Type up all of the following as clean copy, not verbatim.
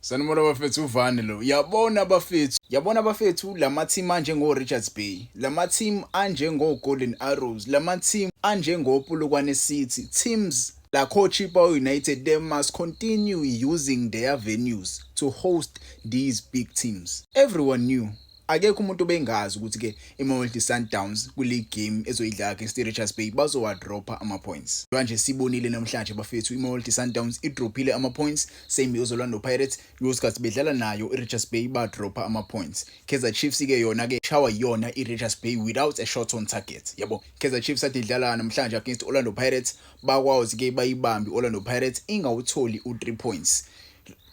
Sanibona bafethu, uvane lo. Yabona bafethu, yabona bafethu, lama team anjengo Richards Bay, lama team anjengo Golden Arrows, lama team anjengo Polokwane City, teams like Chippa United, they must continue using their venues to host these big teams. Everyone knew, akekho umuntu obengazi ukuthi ke iMamelodi Sundowns kule game ezoyidlala against iRichards Bay bazowadropa ama-points. Manje sibonile namhlanje bafethu, iMamelodi Sundowns idropile ama-points, same i-Orlando Pirates ngesikhathi bedlala nayo iRichards Bay badropa ama-points. Kaizer Chiefs ke yona ke shawa yona iRichards Bay without a shot on target. Yabo, Kaizer Chiefs ade idlala namhlanje against Orlando Pirates, bakwazi ke bayibambe Orlando Pirates ingawutholi u3 points,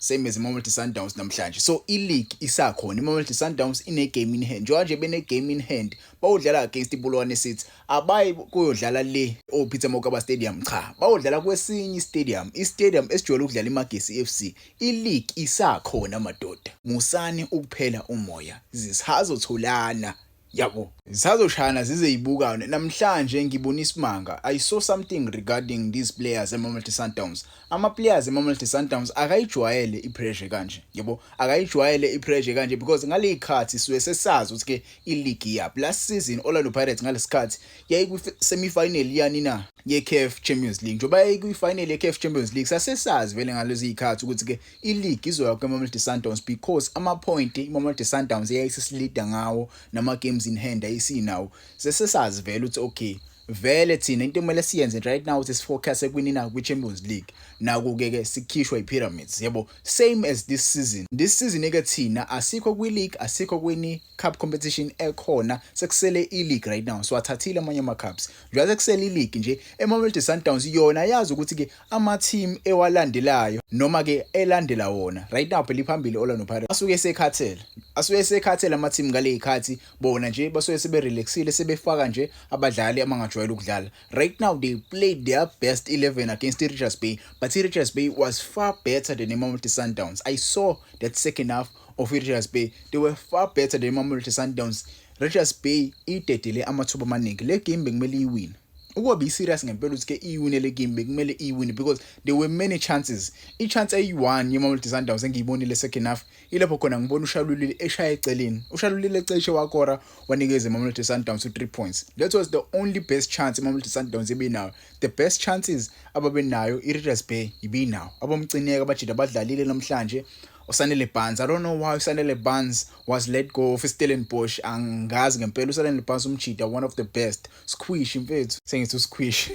same as iMamelodi Sundowns namhlanje. So i-league isakhona, iMamelodi Sundowns ine game in hand. Njengoba nje bene game in hand, bawudlala against iPolokwane City, abayi kuyodlala le oPeter Mokaba Stadium, cha, bawudlala kwesinye stadium, i-stadium esijwayele ukudlala iMagesi FC. I-league isakhona madoda, musani ukuphela umoya, zisazotholana, yabo, zisazoshayana zize yibukane. Namhlanje ngibona isimanga. I saw something regarding these players eMamelodi Sundowns. Ama players eMamelodi Sundowns akayijwayele ipressure kanje, yabo, akayijwayele ipressure kanje, because ngale ikhathi suke sesazi ukuthi ke i-league yaphi. Last season Orlando Pirates ngalesikhathi yayi semi final yani na ye-CAF Champions League. Njengoba yayi final ye-CAF Champions League, sasesazi vele ngalezi ikhathi ukuthi ke i-league izoya kwiMamelodi Sundowns, because ama point iMamelodi Sundowns yayisesilida ngawo nama games in hand ayisinawo. Sesesazi vele ukuthi okay, vele thina into emele siyenze right now ukuthi sifocus ekwinina kwi-Champions League. Naku-ke ke sikhishwa i-Pyramids, yabo. Same as this season. This season ke thina asikho kwi-league, asikho kwini cup competition ekhona, sekusele i-league right now. So athathile amanye ama-cups, njengoba sekusele i-league nje. eMamelodi Sundowns yona yazi ukuthi-ke ama-team ewalandelayo noma-ke elandela wona right now, phela iphambili Orlando Pirates, asuke esekhathele, asuke esekhathele ama-team ngale y'khathi. Bona nje basuke seberelaxile, sebefaka nje abadlali abangajwayele ukudlala. Right now they played their best 11 against i-Richards Bay, but i-Richards Bay was far better than iMamelodi Sundowns. I saw that second half of i-Richards Bay, they were far better than iMamelodi Sundowns. Richards Bay idedele amathuba amaningi. Le game bekumele iwine. Ukuba be-serious ngempela ukuthi ke iwine le game, bekumele iwine, because there were many chances. I-chance eyi-1 yeMamelodi Sundowns engiyibonile second half, ilapho khona ngibona uShalulile eshaya eceleni. UShalulile ecishe wakora, wanikeza iMamelodi Sundowns u-3 points. That was the only best chance iMamelodi Sundowns ebinayo. The best chances ababenayo, i-Richards Bay ibinawo abomcineka abajida abadlalile namhlanje. uSanele Barns, I don't know why uSanele Barns was let go of Stellenbosch. Angazi ngempela. uSanele Barns umjida, one of the best squish mfethu, sengithi usquish,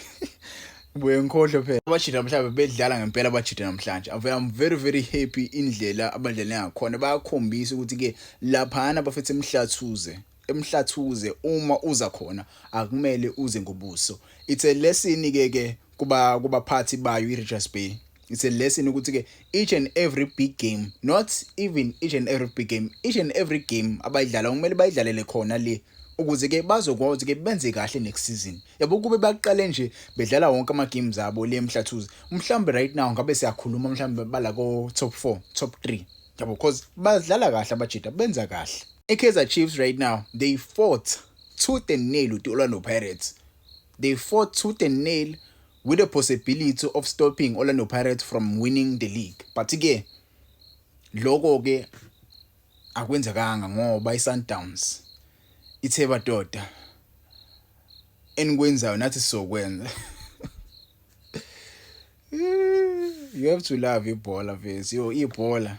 buye ngikhohlwe phela. Abajida mhlawumbe bedlala ngempela abajida namhlanje. I'm very very happy indlela abadlale ngakhona. Bayakhombisa ukuthi ke laphana bafethu emhlathuze, emhlathuze uma uza khona akumele uze ngobuso. It's a lesson ke kuba kubaphathi bayo iRichards Bay. It's a lesson ukuthi ke each and every big game, not even each and every big game, each and every game abayidlala kumele bayidlalele khona le, ukuze ke bazokwazi ke benze kahle next season, yabo. Kube baqale nje bedlala wonke ama games abo le emhlathuze, mhlawumbe right now ngabe siyakhuluma mhlawumbe bala ko top 4, top 3, yabo, because badlala kahle abajida, benza kahle. iKaizer Chiefs right now, they fought tooth and nail with the Orlando Pirates. They fought tooth and nail with the possibility of stopping Orlando Pirates from winning the league, but ke lokho ke akwenzekanga ngoba iSundowns ithe, "Badoda, enikwenzayo nathi sizokwenza." You have to love ibhola mfethu, yo, ibhola.